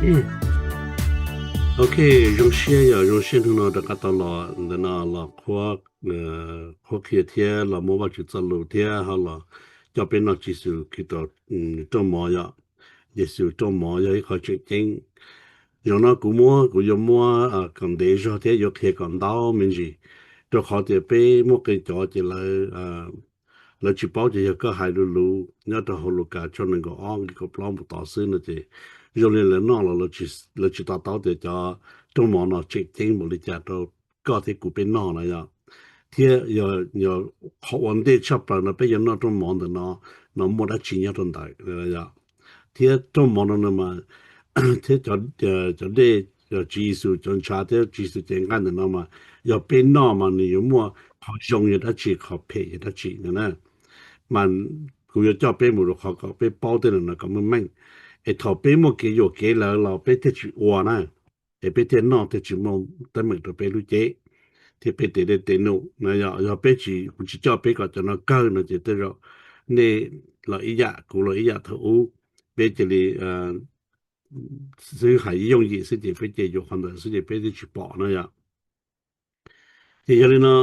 Ok, zoo siab yog zoo siab hnub no rov qab tau los ntawm no los qhuab, qhuab qhia thiab los muab Vajtswv txoj lus thiab ho los coj peb noj Tswv Yexus Khetos rooj mov yom. Yexus rooj mov yog ib qho tseem ceeb. Zaum no kuv muab, kuv yuav muab kom ntev zog thiab yuav qhia kom ntau me ntsis, rau qhov tias peb muaj qee cov ces lawv, lawv tsis paub ces yog koj hais luv luv nyob rau hauv Lukas tshooj nees nkaum ob nqe kaum plaub mus tod xwb no ces zoo li lawv noj los lawv tsis to taub tias cov rooj mov no tseem ceeb npaum li cas rau koj thiab kuv peb noj na yom. Thiab yog qhov ua ntej tshaj plaws no peb yuav noj rooj mov ntawm no, no muaj dab tsi nyob rau ntawd yom. Thiab rooj mov no mas thiab cov dej, Tswv Yexus cov ntshav thiab Tswv Yexus cev nqaij ntawm no mas yog peb noj mas nws yuav muaj qhov zoo yog dab tsi, qhov phem yog dab tsi no na. Mas kuv yuav coj peb mus rau qhov kom peb paub tej no kom meej meej, es thaum peb muaj kev yuam kev lawm los peb thiaj tsis ua na, es peb thiaj noj thiaj tsis muaj teeb meem rau peb lub cev thiab peb tes dej tes num no. Yog peb tsis, kuv tsis coj peb kom cov no kawg no ces tej zaum nej los ib yam kuv los ib yam thaum ub, peb cia li xwb hais yooj yim xwb ces peb ces yuav qhov ntawd xwb ces peb twb tsis pom na yom. Ces yog li no,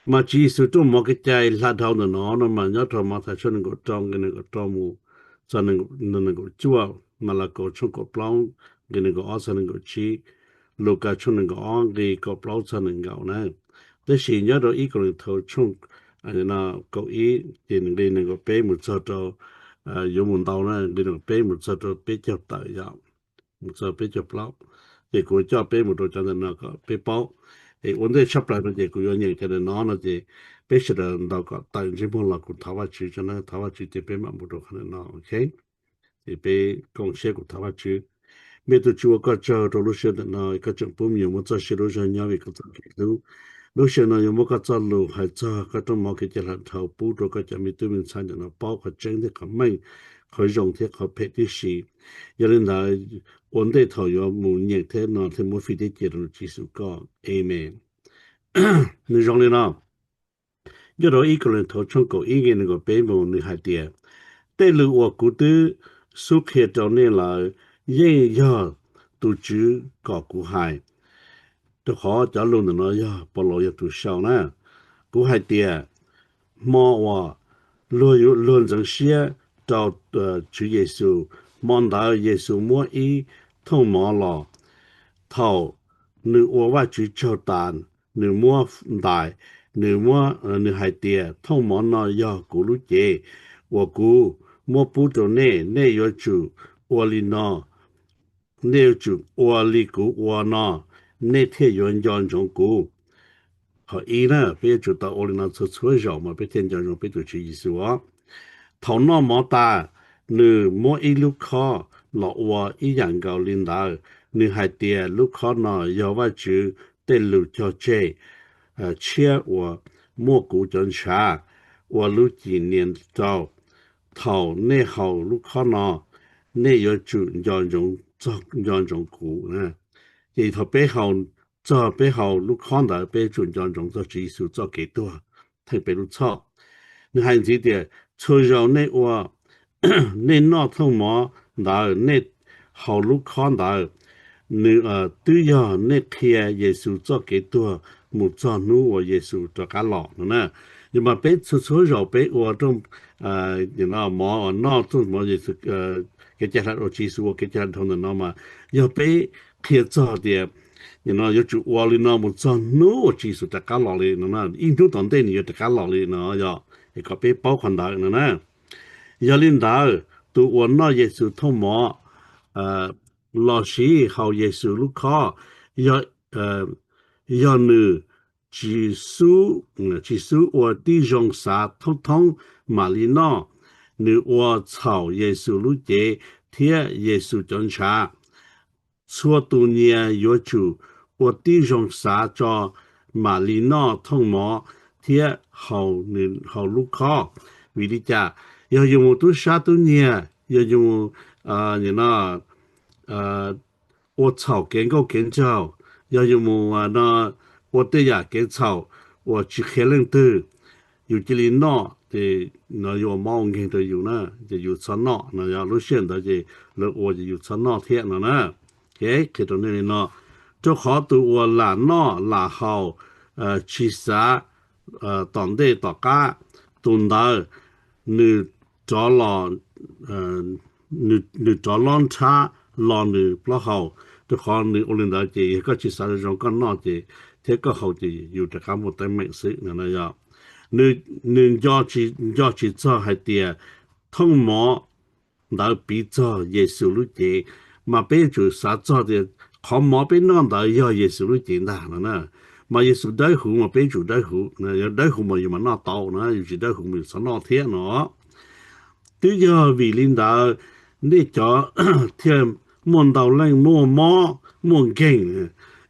mas Tswv Yexus rooj mov kev cai hla dhau ntawm no no mas nyob rau Mathais tshooj nees nkaum rau nqe nees nkaum rau mus txog nees nkaum cuaj, Malakaus tshooj kaum plaub nqe nees nkaum ob txog nees nkaum tsib, Lukas tshooj nees nkaum ob nqe kaum plaub txog nees nkaum na. Tab sis nyob rau ib Kauleethaus tshooj kaum ib ces nqe nees nkaum peb mus txog rau, yuav mus ntau na, nqe nees nkaum peb mus txog rau peb caug tawm yom, mus txog peb caug plaub. Ces kuv coj peb mus rau cov ntawm no kom peb paub. Es ua ntej tshaj plaws no ces kuv yuav nyeem cov ntawm no no ces peb sawv daws ntaus kom tawm ntsej muag los kuv thov Vajtswv tso na, thov Vajtswv ces peb mam mus rau qhov ntawm no, ok. Ces peb koom siab kuv thov Vajtswv. Me tus Tswv, ua koj tsaug rau lub sij hawm ntawm no koj tseem pub me nyuam muaj txoj sia lub zog nyob vim koj txoj kev hlub. Lub sij hawm no yuav muab koj txoj lus hais txog koj rooj mov kev cai hla dhau pub rau koj cov me tub me ntxhais ntawm no paub qhov tseeb thiab qhov meej, qhov zoo thiab qhov phem tib si. Yog li ntawd, ua ntej thaum yuav mus nyeem thiab no thiaj muab fij thiab cia rau Tswv Yexus koj. Amen. Nws zoo li no. Nyob rau ib Kauleethaus tshooj kaum ib nqe nees nkaum peb mus nws hais tias, tej lus uas kuv twb xub qhia rau nej lawm yeej yog tus Tswv kom kuv hais. Rau qhov cov lus ntawm no yog Paulus yog tus sau na. Kuv hais tias, hmo uas luag, luag ntxeev siab rau Tswv Yexus, hmo ntawd Yexus muab ib thooj mov los. Thaum nws ua Vajtswv tsaug tas, nws muab ntais, nws muab, nws hais tias, thooj mov no yog kuv lub cev uas kuv muab pub rau nej, nej yuav tsum ua li no, nej yuav tsum ua li kuv ua no, nej thiaj yuav nco ntsoov kuv. Qhov ib na, peb yuav tsum tau ua li no txhua txhua zaus mas peb thiaj nco ntsoov peb tus Tswv Yexus os. Thaum noj mov tas, nws muab ib lub khob los ua ib yam nkaus li ntawd. Nws hais tias, lub khob no yog Vajtswv tej lus cog tseg tshiab uas muaj kuv cov ntshav ua lub cim nias rau. Thaum nej haus lub khob no, nej yuav tsum nco ntsoov, nco ntsoov kuv. Ces thaum peb haus, txog peb haus lub khob ntawd peb yuav tsum nco ntsoov txog Tswv Yexus txoj kev tuag theej peb lub txhoj. Nws hais ntxiv tias, txhua zaus nej ua, nej noj thooj mov ntawd, nej haus lub khob ntawd, nws twb yog nej qhia Yexus txoj kev tuag mus txog hnub uas Yexus rov qab los no na. Yog mas peb txhua txhua zaus peb ua rooj mov uas noj rooj mov Yexus, kev cai hla dhau, Tswv Yexus ua kev cai hla dhau ntawm no mas yog peb qhia txog tias no yuav tsum ua li no mus txog hnub uas Tswv Yexus rov qab los li no, ib hnub tom ntej nws yuav rov qab los li no yog, es kom peb paub qhov ntawd no na. Yog li ntawd, tus uas noj Yexus thooj mov lossis haus Yexus lub khob, yog, yog nws tsis xub, tsis xub ua tib zoo xav thoob thoob mam li noj, nws ua txhaum Yexus lub cev thiab Yexus cov ntshav. Txhua tus nyias yuav tsum ua tib zoo xav tso mam li noj thooj mov thiab haus lub khob. Vim li cas? Yog yus mus tub sab tub nyiag, yog yus mus ua txhaum kev nkauj kev nraug, yog yus mus no ua tej yam kev txhaum uas tsis qhia leej twg, yus cia li noj ces no yuav ua mob ua nkeeg rau yus na, ces yus txhob noj no. Yog lub sij hawm ntawd ces lawv ua ces yus txhob noj thiab no na. Ces qhia rau nej li no, rau qhov tus uas lam noj lam haus tsis xav tom ntej tom qab, tus ntawd nws rov los, nws rov lob nrhab los nws plaub hau, rau qhov nws ua li ntawd ces yog koj tsis xav zoo zoo koj noj ces thiab koj haus ces yus rov qab muaj teeb meem xwb no na. Yog nws nco tsis txog hais tias thooj mov ntawd piv txog Yexus lub cev, mas peb yuav tsum xav txog tias qhov mov peb noj ntawd yog Yexus lub cev ntag no na. Mas Yexus dawb huv mas peb yuav tsum dawb huv, yog dawb huv mas yus mam noj tau na, yus tsis dawb huv mas yus txhob noj thiab no. Twb yog vim li ntawd nej cov thiaj muaj ntau leej muaj mob muaj nkeeg.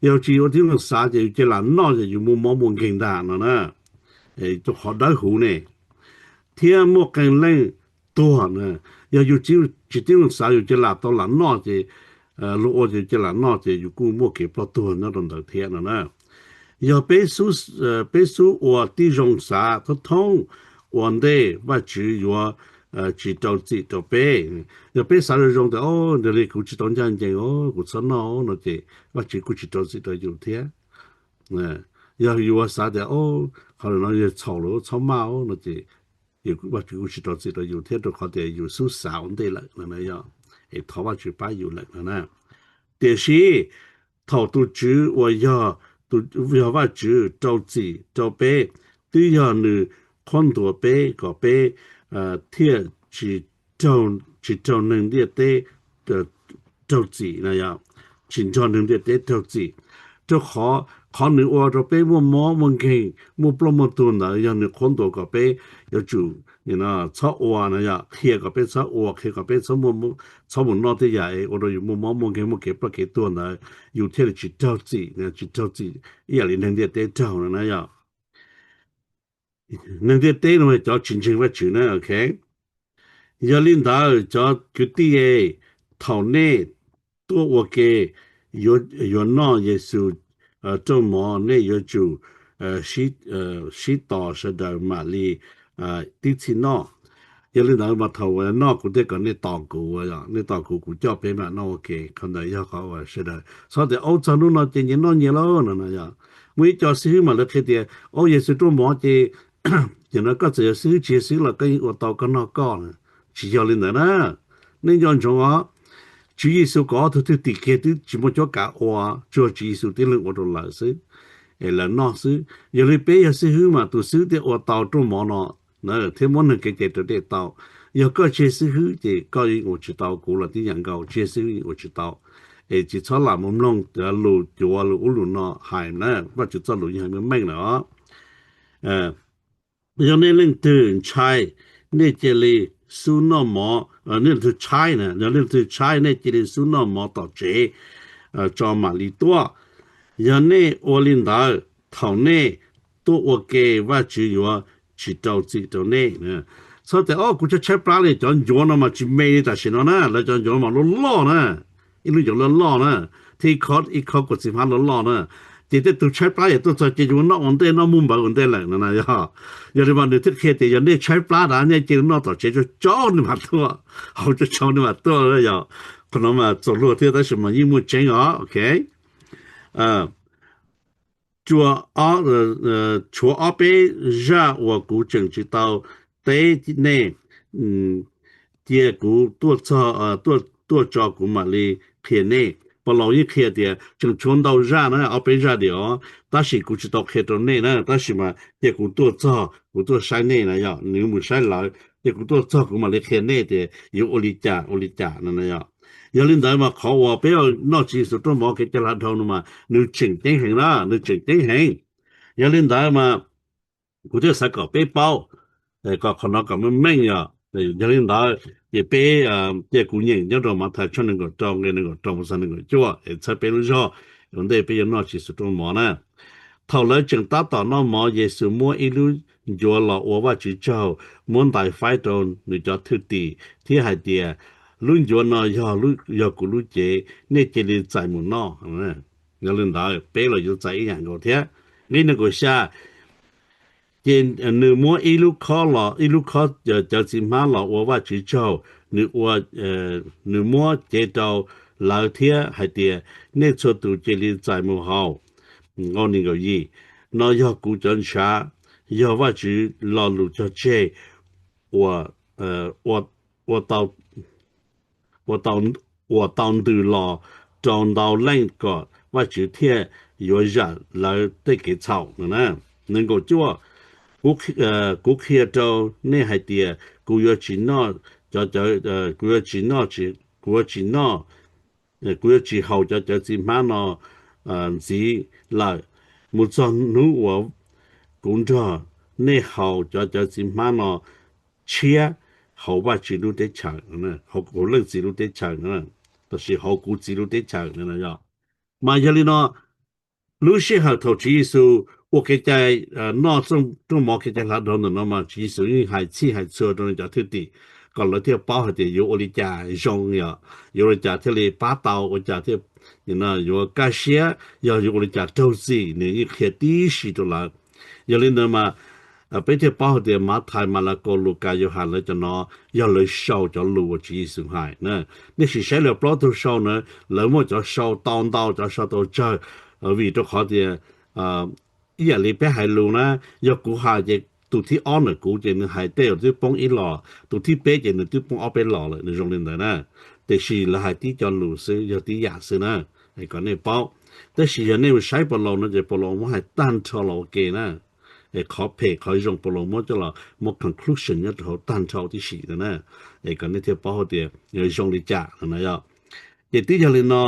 Yog tsis ua tib zoo xav ces yus cia li lam noj ces yus muaj mob muaj nkeeg ntag no na, rau qhov dawb huv ne. Thiab muaj qee leej tuag na, yog yus tsis tib zoo xav yus cia li lam tau lam noj ces luag ua ces cia li lam noj ces yus kuj muaj kev ploj tuag nyob rau ntawd thiab no na. Yog peb xub ua tib zoo xav thoob thoob ua ntej, Vajtswv yuav tsis rau txim rau peb. Yog peb xav zoo zoo tias, o, nws li kuv tsis tau ncaj ncees os, kuv txhob noj no ces Vajtswv kuj tsis rau txim rau yus thiab. Yog yus xav tias, o, qhov no yog txhaum lawm, txhob maj no ces Vajtswv kuj tsis rau txim rau yus thiab, rau qhov tias yus xub xav ua ntej lawm no, es thov Vajtswv pab yus lawm no na. Tiam sis thaum tus Tswv uas yog, yog Vajtswv rau txim rau peb, twb yog nws qhuab ntuas peb kom peb thiaj tsis raug neeg ntiaj teb raug txim no, tsis nrog neeg ntiaj teb raug txim. Rau qhov, qhov nws ua rau peb muaj mob muaj nkeeg, muaj ploj muaj tuag ntawd yog nws qhuab ntuas kom peb yuav tsum txhob ua no, yog qhia kom peb txhob ua, qhia kom peb txhob mus noj tej yam es ua rau yus muaj mob muaj nkeeg muaj kev ploj kev tuag ntawd, yus thiaj li tsis raug txim, tsis raug txim ib yam li neeg ntiaj teb raug no na. Yog neeg ntiaj teb no cov tsis ntseeg Vajtswv na, ok. Yog li ntawd cov kwv tij, thaum nej tuaj ua ke yuav noj Yexus rooj mov, nej yuav tsum sib tos sawv daws mam li tib txhij noj. Yog li ntawd mas thaum uas noj kuv thiaj kom nej tos kuv, nej tos kuv, kuv coj peb mam noj ua ke. Qhov ntawd yog qhov uas sawv daws txhob tias, o, txog hnub no ces nyias noj nyias lauj no no. Yog muaj ib co xib hwb mas lawv qhia tias, o, Yexus rooj mov ces, ces no koj txawm yog xib hwb tsis yog xib hwb los koj yeej ua tau koj noj koj na. Tsis yog li ntawd na. Nej nco ntsoov os, Tswv Yexus kom ob tug thwj tim kiag twb tsis muaj cuab kav ua, tsuas Tswv Yexus tib leeg ua rau lawv xwb, es lawv noj xwb. Yog li peb yog xib hwb mas tus xib hwb thiaj ua tau rooj mov no na, thiab muab neeg kev cai raus dej tau. Yog koj tsis yog xib hwb ces koj yeej ua tsis tau, kuv los tib yam nkaus, tsis yog xib hwb yeej ua tsis tau. Es tsis txhob lam mus mloog lus cuav lus ub lus no hais na, Vajtswv txoj lus yeej hais meej meej lawm os. Yog nej leej twg ntshai, nej cia li xub noj mov, nej leej twg tshaib na, yog nej leej twg tshaib nej cia li xub noj mov tom tsev tso mam li tuaj. Yog nej ua li ntawd, thaum nej tuaj ua ke Vajtswv yuav tsis rau txim rau nej. Txhob tias, o, kuv tshaib tshaib plab li. Cov ncuav no mas tsis me li tam sim no na, lawv cov ncuav mas loj loj na, ib lub ncuav loj loj na, thiab ib qho kuam txiv hmab loj loj na. Ces tej tug tshaib plab yog tuaj txog ces yuav noj ua ntej, noj muaj npawv ua ntej lawm no na. Yog, yog li mas nws thiaj qhia tias yog nej tshaib plab na, nej cia li noj tom tsev, tsau tsau nej mam tuaj, haus tsau tsau nej mam tuaj. Yog qhov no mas txaus luag thiab tab sis mas yeej muaj tseeb os, ok. Tshuav ob peb zaj uas kuv tseem tsis tau teb nej, cia kuv tuaj txog, tuaj tso kuv mam li qhia nej. Pov laus yeej qhia tias tseem tshuav ntau zaj na, ob peb zaj diam os, tab sis kuv tsis tau qhia rau nej na, tab sis mas cia kuv tuaj txog kuv tuaj saib nej na. Yog nws mus saib lawv, cia kuv tuaj txog kuv mam li qhia nej tias yuav ua li cas ua li cas no na. Yog, yog li ntawd mas qhov uas peb noj Tswv Yexus rooj mov kev cai lag dhau no mas nws tseem ceeb heev na, nws tseem ceeb heev. Yog li ntawd mas kuv thiaj xav kom peb paub kom qhov no kom meej meej. Yog, yog li ntawd ces peb, cia kuv nyeem nyob rau Mathais tshooj nees nkaum rau nqe nees nkaum rau mus txog nees nkaum cuaj es txhawb peb lub zog, ua ntej peb yuav noj Tswv Yexus rooj mov na. Thaum lawv tseem tab tom noj mov, Yexus muab ib lub ncuav los ua Vajtswv tsaug, muab ntais faib rau nws cov thwj tim thiab hais tias, lub ncuav no yog kuv lub cev, nej cia li txais mus noj. Yog li ntawd peb los yuav txais ib yam nkaus thiab. Nqe nees nkaum xya, Ces nws muab ib lub khob los, ib lub khob cawv txiv hmab los ua Vajtswv tsaug, nws ua, nws muab cev rau lawv thiab hais tias, nej txhua tus cia li txais mus haus. Nqau nees nkaum yim, no yog kuv cov ntshav, yog Vajtswv lo lus cog tseg uas, ua tau, uas tau ntws los rau ntau leej kom Vajtswv thiaj yuav zam lawv tej kev txhaum no na. Nees nkaum cuaj, kuv, kuv qhia rau nej hais tias kuv yuav tsis noj cov cawv, kuv yuav tsis noj, kuv yuav tsis noj, kuv yuav tsis haus cov cawv txiv hmab no ntxiv lawm, mus txog hnub uas kuv nrog nej haus cov cawv txiv hmab no tshiab hauv Vajtswv lub teb chaws, hauv kuv leej txiv lub teb chaws, tab sis hauv kuv txiv lub teb chaws no yog. Mas yog li no, lub sij hawm thaum Tswv Yexus ua kev cai noj rooj mov kev cai hla dhau ntawm no mas Tswv Yexus yeej hais txhij hais txhua rau nws cov thwj tim kom lawv thiaj paub hais tias yuav ua li cas zoo yom, yuav ua li cas thiaj li pab tau, ua cas thiaj yuav kaj siab, yog yuav ua li cas raug txim, nws yeej qhia tib si rau lawv. Yog li ntawd mas peb thiaj paub hais tias Mathais, Malakaus, Lukas, Yauhas lawv cov no yog lawv sau cov lus uas Tswv Yexus hais na. Nej sim saib lawv plaub tug sau na, lawv muaj cov sau tau ntau, cov sau tau tsawg, vim rau qhov tias ib yam li peb hais lus na, yog kuv hais ces tus thib ob ntawm kuv ces nws hais tej uas twb poob ib los, tus thib peb ces nws twb poob ob peb los lawm, nws zoo li ntawd na. Tiam sis lawv hais tib co lus xwb, yog tib yam xwb na, kom nej paub. Tab sis yog nej mus saib Paulus no ces Paulus muab hais tag nrho los ua ke na. Es qhov phem qhov zoo Paulus muab coj los muab conclusion nyob rau hauv tag nrho tib si na, es kom nej thiaj paub hais tias zoo li cas no na yom. Ces twb yog li no,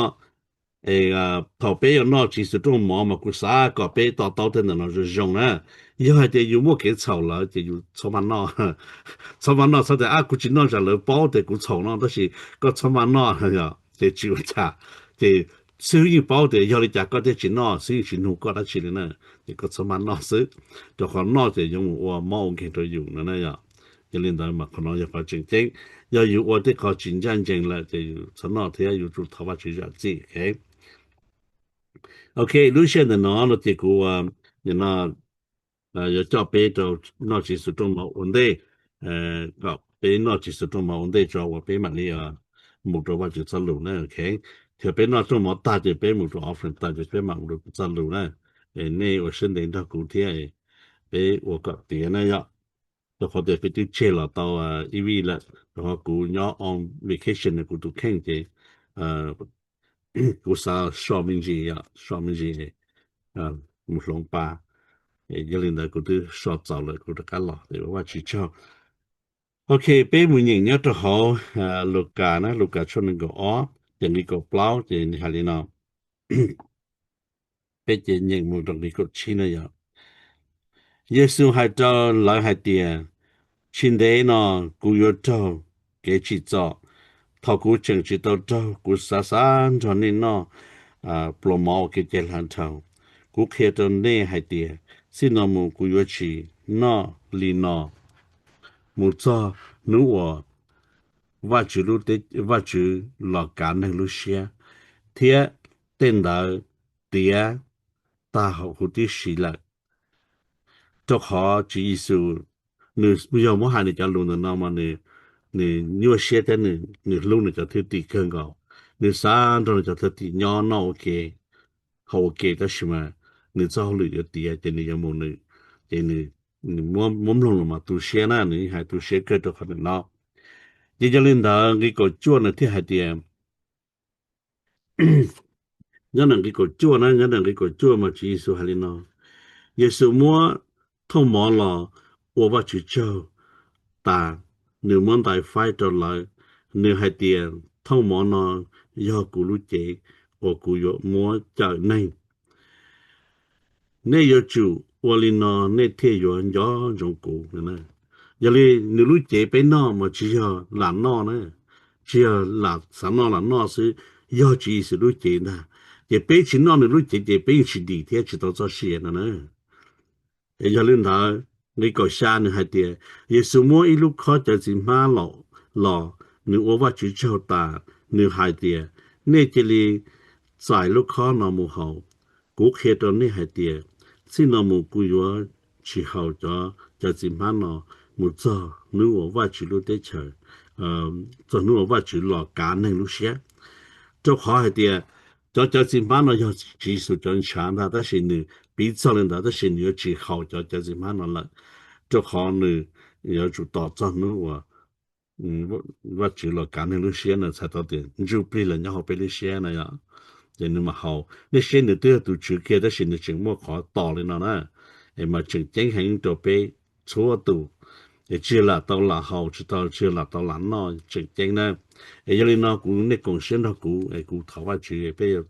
thaum peb yuav noj Tswv Yexus rooj mov mas kuv xav kom peb to taub tej ntawm no zoo zoo na. Yog hais tias yus muaj kev txhaum lawm ces yus txhob maj noj. Txhob maj noj, txhob tias ab kuv tsis noj tsam lawv paub tias kuv txhaum no, tab sis koj txhob maj noj, ces tsis ua cas. Ces xib hwb yeej paub tias yog li cas koj thiaj tsis noj, xib hwb yeej tsis nug koj dab tsi li na, ces koj txhob maj noj xwb, rau qhov noj ces yuav mus ua mob ua nkeeg rau yus no na yom. Yog li ntawd mas qhov no yog qhov tseem ceeb. Yog yus ua tej qhov tsis ncaj ncees lawm ces yus txhob noj thiab, yuav tsum thov Vajtswv zam txim. Ok, lub sij hawm ntawm no no ces kuv yuav coj peb rau noj Tswv Yexus rooj mov ua ntej, kom peb noj Tswv Yexus rooj mov ua ntej tso uas peb mam li mus rau Vajtswv txoj lus na. Ok, thiab peb noj rooj mov tag ces peb mus rau offering tag ces peb mam mus rau kuv txoj lus na. Es nej ua siab ntev nrog kuv thiab, peb ua kom tiav na yom. Rau qhov tias peb twb tseg los tau ib vij lawm, rau qhov kuv nyob on vacation kuv tus kheej ces kuv xav so me ntsis, so me ntsis mus hloov pa. Yog li ntawd kuv twb so txaus lawm kuv rov qab los ces ua Vajtswv tsaug. Ok, peb mus nyeem nyob rau hauv Lukas na, Lukas tshooj nees nkaum ob ces nqi kaum plaub ces nws hais li no. Peb ces nyeem mus rau nqi kaum tsib na yom. Yexus hais rau lawv hais tias, tsis ntev no kuv yuav raug kev tsim txom. Thaum kuv tseem tsis tau raug, kuv xav xav nrog nej noj pluas mov ua kev cai hla dhau. Kuv qhia rau nej hais tias, txij no mus kuv yuav tsis noj li no mus txog hnub uas Vajtswv lub, Vajtswv los kav neeg lub siab, thiab tej ntawd tiav tag huv tib si lawm. Rau qhov Tswv Yexus nws yog muab hais nws cov lus ntawm no mas nws nyuaj siab thiab nws hlub nws cov thwj tim kawg nkaus. Nws xav nrog nws cov thwj tim nyob noj ua ke, haus ua ke, tab sis mas nws txoj hauj lwm yuav tiav ces nws yuav mus nws, ces nws muab mloog los mas tu siab na, nws yeej hais tu siab kawg rau qhov ntawm no. Ces yog li ntawd nqi kaum cuaj nws thiaj hais tias, nyob ntawm nqi kaum cuaj na, nyob ntawm nqi kaum cuaj mas Tswv Yexus hais li no, Yexus muab thooj mov los ua Vajtswv tsaug tas, nws muab ntais faib rau lawv, nws hais tias, thooj mov no yog kuv lub cev uas kuv yuav muab cawm neeg. Nej yuav tsum ua li no nej thiaj yuav nco ntsoov kuv. Yog li nws lub cev peb noj mas tsis yog lam noj na, tsis yog lam xav noj lam noj xwb, yog Tswv Yexus lub cev ntag. Ces peb tsis noj nws lub cev ces peb yeej tsis dim thiab tsis tau txoj sia no na. Yog li ntawd, nqi kaum xya nws hais tias, Yexus muab ib lub khob cawv txiv hmab los, nws ua Vajtswv tsaug tas, nws hais tias, nej cia li txais lub khob no mus haus. Kuv qhia rau nej hais tias, txij no mus kuv yuav tsis haum cov cawv txiv hmab no mus txog hnub uas Vajtswv lub teb chaws, txog hnub uas Vajtswv los kav neeg lub siab. Rau qhov hais tias cov cawv txiv hmab no yog Tswv Yexus cov ntshav ntag, tab sis nws piv txog li ntawd tab sis nws yuav tsis haum cov cawv txiv hmab no lawm, rau qhov nws yuav tsum tos txog hnub uas Vajtswv los kav neeg lub siab no txhais tau tias ntsuj plig los nyob hauv peb lub siab na yom. Ces nws mas haus, nej saib nws twb yog tus Tswv kiag tab sis nws tseem muaj qhov tos li no na, es mas tseem ceeb heev rau peb txhua tus. Es tsis lam tau lam haus, tsis tau, tsis lam tau lam noj tseem ceeb na. Es yog li no kuv, nej koom siab nrog kuv es kuv thov Vajtswv peb yuav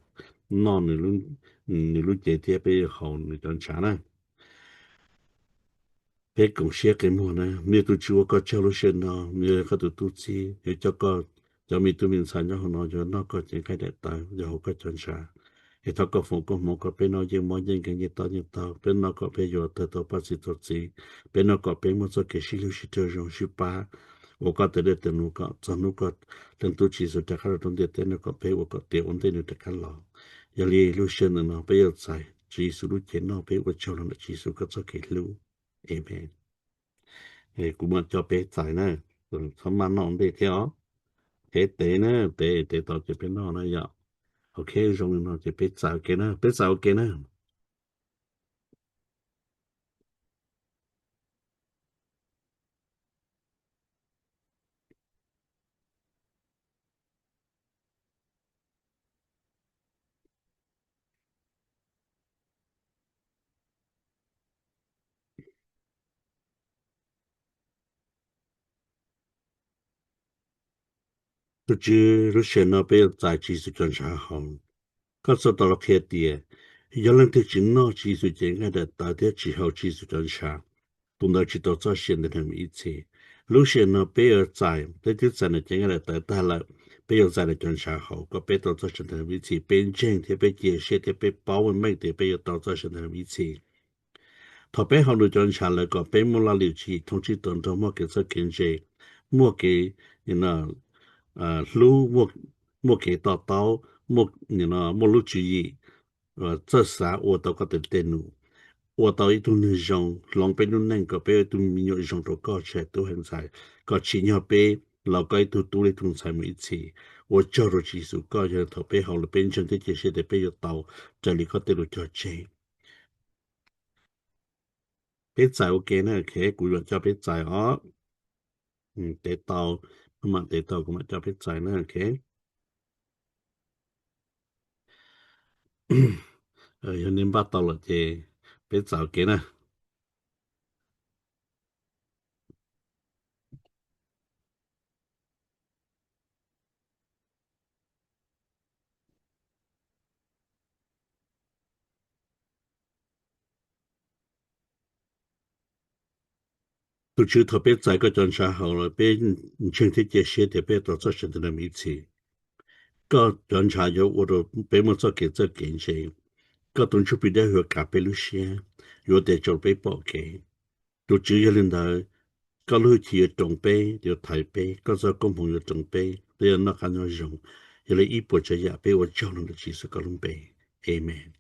noj nws lub cev thiab peb yuav haus nws cov ntshav na. Peb koom siab qe muag na. Niaj tus Tswv ua koj tsaug lub sij hawm no, nws yog koj tus tub txib, yuav coj koj cov me tub me ntxhais nyob hauv no yuav noj koj cev nqaij daim tawv, yuav haus koj cov ntshav. Es thov koj foom koob hmoov kom peb noj yeej mob yeej nkeeg yeej tob yeej taug, peb noj kom peb yuav tawg tau paj txi txuas txiv, peb noj kom peb muaj txoj kev sib hlub sib raug zoo sib pab, ua koj tes dej tes num kom txog hnub koj Leej Tub Tswv Yexus rov qab los rau ntiaj teb no kom peb ua kom tiav ua ntej nws rov qab los. Yog li lub sij hawm ntawm no peb yuav txais Tswv Yexus lub cev noj, peb ua tsaug rau ntawm Tswv Yexus koj txoj kev hlub. Amen. Kuv mam coj peb txais na, txhob maj noj ua ntej thiab os. Tev tev na, tev tev tau ces peb noj na yom. Ok, zoo li no ces peb txais ua ke na, peb txais ua ke na. Tus Tswv, lub sij hawm no peb yuav txais Tswv Yexus cov ntshav haus. Koj txhaj tau los qhia tias yog leej twg tsis noj Tswv Yexus cev nqaij daim tawv thiab tsis haus Tswv Yexus cov ntshav, tus ntawd tsis tau txoj sia ntawm nws mus ib txhis. Lub sij hawm no peb yuav txais, peb twb txais nws cev nqaij daim tawv tag lawm, peb yuav txais nws cov ntshav haus kom peb tau txoj sia ntawm nws mus ib txhis, peb ntseeg thiab peb cia siab thiab peb paub meej tias peb yuav tau txoj sia ntawm nws mus ib txhis. Thaum peb haus nws cov ntshav lawm kom peb muaj laj lim tswv yim thoob tsib taus nrog muaj kev txawj kev ntse, muaj kev hlub, muaj kev to taub, muaj lub tswv yim, txawj xav ua tau koj tej lus tej num, ua tau ib tug neeg zoo, hloov peb lub neej kom peb ua ib tug me nyuam zoo rau koj tsis hais tub hais ntxhais, kom tsim nyog peb los koj ib tug tub li ib tug ntxhais mus ib txhis. Ua tsaug rau Tswv Yexus koj yog thaum peb haus lawm peb ntseeg thiab cia siab tias peb yuav tau raws li koj tej lus cog tseg. Peb txais ua ke na, ok, kuv yuav coj peb txais os. Tev tau, mam tev tau kuv mam coj peb txais na, ok. Yog nej npaj tau lawm ces peb txais ua ke na. Tus Tswv, thaum peb txais koj cov ntshav haus lawm peb ntseeg thiab cia siab tias peb tau txoj sia ntawm no mus ib txhis. Koj cov ntshav yuav ua rau peb muaj txoj kev txawj kev ntse. Koj tus Ntsuj Plig Dawb Huv yuav kav peb lub siab, yuav tes tsau peb pom kev. Tus Tswv, yog li ntawd, koj lub hwj chim yuav roos peb, yuav thaiv peb, koj txoj koob hmoov yuav roos peb, peb yuav noj qab nyob zoo. Yog li ib puas tsav yam peb ua tsaug rau ntawm Tswv Yexus koj lub npe. Amen.